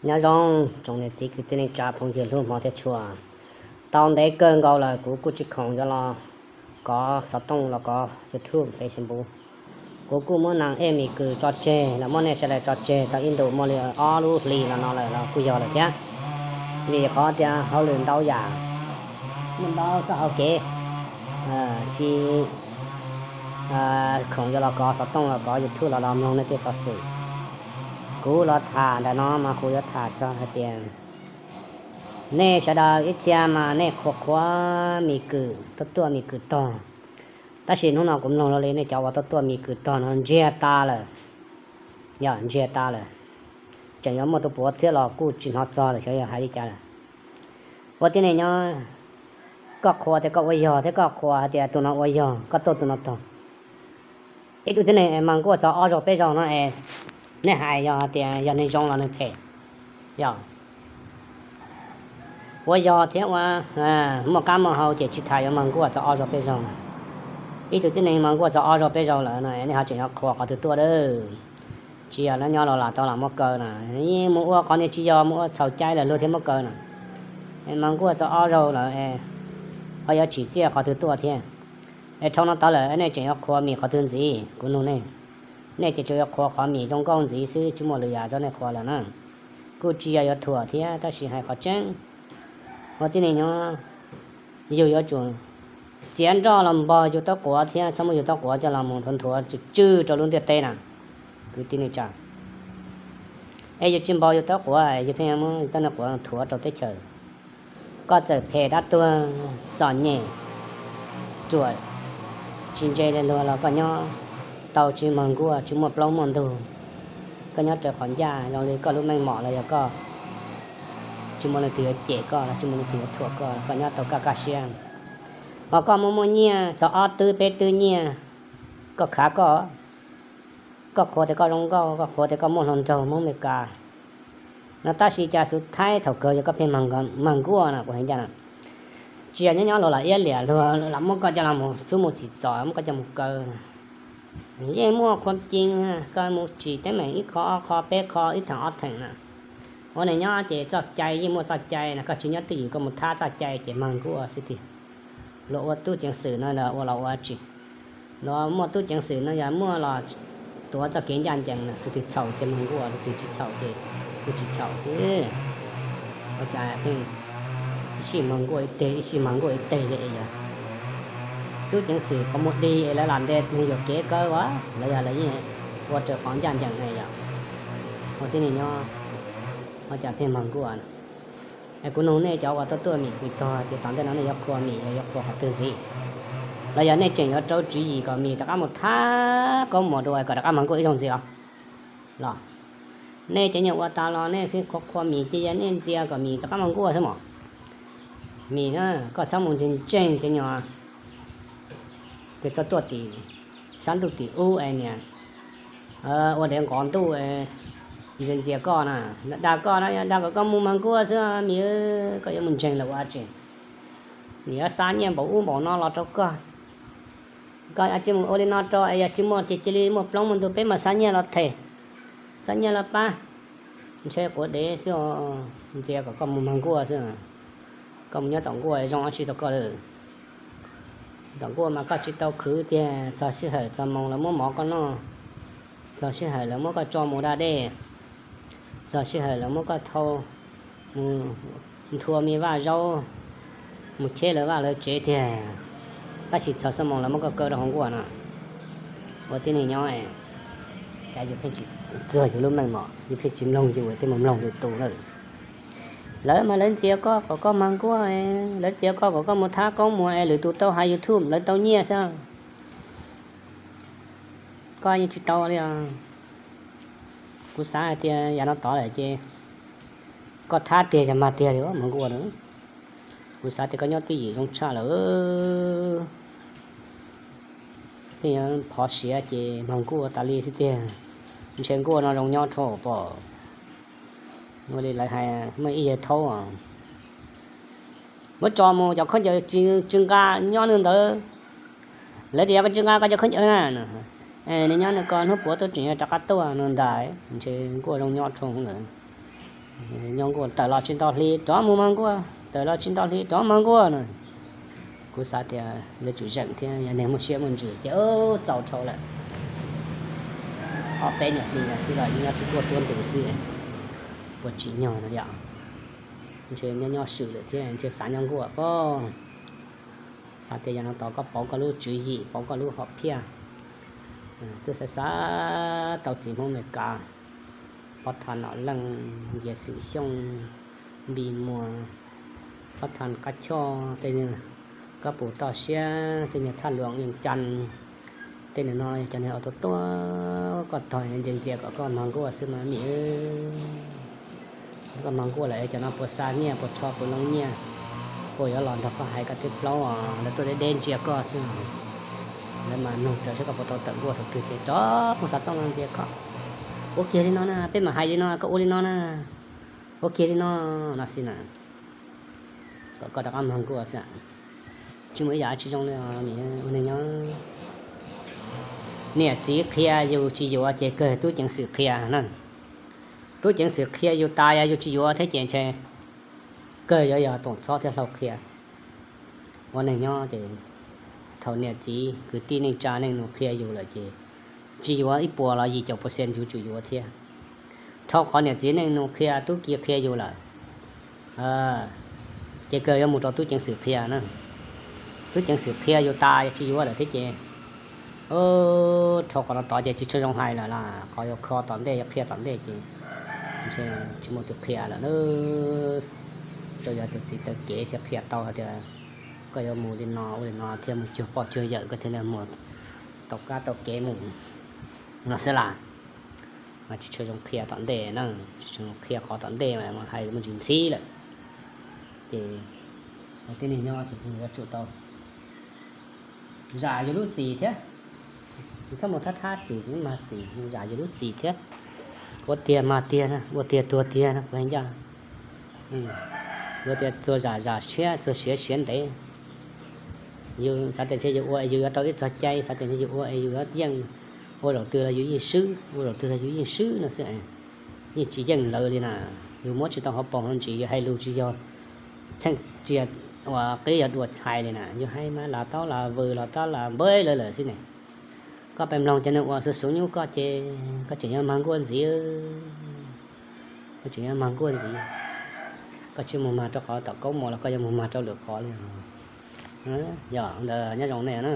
Nyob zoo tsoom niam txiv kwv tij neej tsa phooj ywg hlub hmov thiab tshua. Tau ntev kawg nkaus lawm kuv kuj tsis khoom yuav los kov xov tooj los kov YouTube, Facebook. Kuv kuj muab nees ej Mim Kws tso tseg los muab nej sawv daws tso tseg tau ib ntus muaj li ob lub hlis los no lawm los kuj yog lawm thiab. Vim qhov tias hauj lwm ntau yam, muaj ntau txoj hau kev, tsis khoom yuav los kov xov tooj los kov YouTube los los mloog nej tej xov xwm. Kuv los tham ntawm no mas kuv yuav tham txog hais tias nej sawv daws ib txhia mas nej qhuas qhuas Mim Kws, tuaj tuaj Mim Kws tog. Tab sis hnub no kuv mloog li nej cov uas tuaj tuaj Mim Kws tog no ntsiag tas lawm. Yog ntsiag tas lawm, tseem yuav muaj tus puav thiab los kuj tsis hnov txog lawm xyov yog hais li cas lawm. Ua tib neeg nyob, koj qhuas tias koj ua yog thiab koj qhuas hais tias tus no ua yog, koj tuaj tus no tog. Ib tug tib neeg es mag nkuaj txog ob zaug peb zaug no es nej hais yog hais tias yog neeg zoo los neeg phem? Yog ua yog thiab ua muaj qab muaj hau ces tsis tas yuav mag nkuaj txog ob zaug peb zaug. Ib tug tib neeg mag nkuaj txog ob zaug peb zaug lawm no nej ho tseem yuav qhuas qhov twg tuaj a? Tsis yog lawv nyob los lam tau lam muab kaw na, yeej mus ua qhov niag tsis yog, mus ua txhaum cai lawm luag thiaj muab kaw na. Mag nkuaj txog ob zaug lawm, ho yuav tsim txiaj qhov twg tuaj thiab? Es dhau no tod lawm nej tseem yuav qhuas Mim qhov twg ntxiv? Kuv nug nej, nej ces tsuas yuav qhuas qhov Mim zoo nkauj ntxiv xwb, tsis muaj lwm yam rau nej qhuas lawm na. Kuj tsis yog yuav thuam thiab, tab sis hais qhov tseeb, ua tib neeg nyob, yus yuav tsum txiav nroj los npog yus taub quav thiab txhob muab yus taub quav coj los mus nthuav nthuav tsw tsw rau lub ntiaj teb na. Kwv tij neej tsa, es yus tsis npog yus taub quav, yus pheej muab yus taub quav nthuav rau teb chaws. Koj txawm phem dab tuag, txom nyem, ruam, tsis ntse li luag los koj nyob tau tsis mag nkuaj, tsis muaj plaub muaj ntug. Koj nyob raws qhov ncaj zoo li koj lub meej mom los yog koj tsis muaj leej twg yuav cem koj los tsis muaj leej twg yuav thuam koj, koj nyob tau kaj kaj siab. Ho koj muaj muaj nyiaj txog ob twb peb twb nyiaj, koj khav koj, koj qhuas tias koj zoo nkauj, koj qhuas tias koj muaj hluas nraug Hmoob Meskas no, tab sis cas xub thaib thaum kawg yog koj pheej mag nkuaj na, kuv hais ncaj na. Tsis yog nyob nyob luag los iab liam luag lam muab koj coj los mus xub mus tsim txom, muab koj coj mus kaw. Yeej muaj qhuam ci, koj mus tsim teeb meem ib qho ob qho peb qho ib theem ob theem na. Ua neeg nyob ces txoj cai yeej muaj txoj cai no, koj tsis nyob twj ywm koj mus thab txoj cai ces mag nkuaj xwb tiag. Luag ua tub ceev xwm no los ua los ua tsis, luag muaj tub ceev xwm no yog muaj los tuav txoj kev ncaj ncees na, tus twg txhaum ces mag nkuaj, tus twg tsis txhaum ces kuj tsis txhaum xwb. Ua cas pheej ib sij mag nkuaj ib teg, ib sij mag nkuaj ib teg li es yog tub ceev xwm qhov muag dig es lawv lam ntes neeg yuam kev kawg as, lawv yog lawv yeej ua raws qhov ncaj ncees na yog. Ua tib neeg nyob, ua cas pheej mag nkuaj na? Es kuv nug nej cov uas tuaj tuaj Mim Kws tog tias tom ntej no nej yuav qhuas Mim los yuav qhuas qhov twg ntxiv? Los yog nej tseem yuav rau tswv yim kom Mim rov qab mus thab Kaub Muas dua kom rov qab mag nkuaj ib zaug ntxiv los? Los nej cov nyuag ua tas los nej pheej qhuas qhuas Mim ces yog nej ntxias kom Mim rov qab mag nkuaj xwb mos. Mim na, koj txhob mus ntseeg ntseeg cov nyuag tes tuaj tuaj tim sab ntuj tim ub es niam ua dev nqov ntuj ntxias ntxias koj na, dag koj na, dag kom koj mus mag nkuaj xwb Mim, koj yuav mus ntseeg lawv ua dab tsi? Nws yuav xa nyiaj npaum ub npaum no los rau koj, koj cia li mus ua li no rau es yog tsis muaj ces cia li muaj plaub muaj ntug peb mam xa nyiaj los them, xa nyiaj los pab. Ntshe quav dev xwb, ntxias kom koj mus mag nkuaj xwb. Koj mus nyob tom nkuaj zoo dab tsi rau koj lawm? Tom nkuaj mas koj tsis tau khwv tiag, txog sij hawm txog moos lawv muab mov koj noj, txog sij hawm lawv muab koj tso mus da dej, txog sij hawm lawv muab koj thau mus nthua me vaj zaub, mus cheb lawv vaj lawv tsev tiag, tab sis txog xuab moos lawv muab koj kaw rau hauv nkuaj no. Ua tib neeg nyob, cas yus pheej tsis txuag yus lub meej mom, yus pheej tsis mloog yus, tej mus mloog lwm tus lawm. Lawv mas lawv ntxias koj kom koj mag nkuaj, lawv ntxias koj kom koj mus thab Kaub Muas es lwm tus tau hais YouTube lawv tau nyiaj xwb. Koj yeej tsis tau li os. Kuv xav hais tias yav no tod lawm ces koj thab tiag yog mag tiag li mag nkuaj na. Kuv xav tias koj nyob twj ywm zoo tshaj lawm. Pheej yuav phov siav ces mag nkuaj tas li xwb tiag. Ntshe nkuaj no zoo nyob rau pom. Ua li lawv hais muaj ib yawg thaub, muab tso mus cov khaub ncaws tsis nqa nyob nws ntawd. Lawv tias yog koj tsis nqa koj cov khaub ncaws na, nws nyob nws ko hnub puav tuaj tseem yuav rov qab tuaj no ntag. Ntshe nkuaj zoo nyob rau lawm. Nyob nkuaj tawm los tsis nto hli rov mus mag nkuaj, tawm los tsis nto hli rov mag nkuaj no. Kuv xav tias yuav tsum zeem thiab, yog neeg muaj siab muaj ntsws ces txaus dhau lawm. Ob peb nyuag hli no xwb los yeej nyob tuaj tuaj ntu xwb, puas tsim nyog no yom. Ntshe nyob nyob swm lawm thiab ntshe xav nyob nkuaj pob. Xav tias yog no tos koj pauv koj lub tswv yim, pauv koj lub hom phiaj. Twb xav xav tau txiv Hmoob Amelikas, Pob Thas Nom Leej, Nkias Xwm Xyooj, Npis Muas, Pob Thas Qab Choj, tej niag Kab Pus Toj Siab, tej niag Thaj Luam Yeej Cas, tej niag no cov niag uas tuaj tuaj koj tog ntxias ntxias kom koj mag nkuaj xwb mas Mim. Koj mag nkuaj lawm cov no puas xa nyiaj, puas tsho, puas loo nyiaj, puas yuav los nrog koj hais koj tej plaub, lawv tuaj deb deb ntsia koj xwb. Lawv mas nug raws saib koj puas tau tawm nkuaj thaum twg ces rov mus xov tooj no ntxias koj. Ua kiag li no na, peb mam hais li no, koj ua li no na. Ua kiag li no, no xwb na, kom koj rov qab mag nkuaj xwb. Tsis muaj ib yam tsis zoo li os, ua neeg nyob. Niam txiv qhia yus tsis yuav ces kawg tub ceev xwm qhia na. Tub ceev xwm qhia yus tas yus tsis yuav thiab ces ntshe kawg yuav yog Toom Txhob thiab Hlau qhia. Ua neeg nyob ces thaum niam txiv kwv tij neej tsa neej nus qhia yus lawm ces tsis yuav ib puas los yim caum percent yus tsum yuav thiab. Dhau qhov niam txiv neej nus qhia tub ki qhia yus lawm, ces kawg yuav mus rau tub ceev xwm qhia na. Tub ceev xwm qhia yus tas tsis yuav lawm thiab ces dhau qhov no tod ces tsis tshua zoo hais lawm las, qhov yuav kho tom ntej yuav qhia tom ntej ces ntshe tsis muaj tus qhia lawm na. Tsuas yog tus txiv taw kev thiaj qhia tau hais tias koj yuav mus li no ua li no thiaj mus cuag poj cuag yawm koj thiaj li mus tau kab tau kev mus no xwb las. Mas tsis tshua zoo qhia tom ntej na, tsis tshua zoo qhia qhov tom ntej mas hais muaj ntsis ntxhib lawm. Ces tib neeg nyob ces yuav tsum tau zam yus lub txim thiab. Yus txhob mus thab thab txim, yus mag txim, zam yus lub txim thiab. Ua tiag mag tiag na, ua tiag tuag tiag na kuv hais ncaj. Ua tiag txuag zam zam siab, txuag siav siav ntev. Yus xav tias ntshe yus ua es yus yuav tau ib txog cai, xav tias ntshe yus ua es yus yuav yeej, ua zaum twg los yus yeej swb, ua zaum twg los yus yeej swb no xwb. Yeej tsis yeej lawv li na. Yus muab tsis tau hauv paus hauv ntsis, yus hais lus tsis yog txheej tsia uas qib yog dua hais li na. Yus hais mas lam taub lam vws los tab lam npawg lawv lawm xwb ne. Koj pheej mloog cov neeg uas xuv xuv nyub koj ces koj tseem yuav mag nkuaj ntxiv. Koj tseem yuav mag nkuaj ntxiv. Koj tsis mus mag rau qhov tom kaub mos los koj yuav mus mag rau lwm qhov li. Yog ntawd nyob zoo nej na.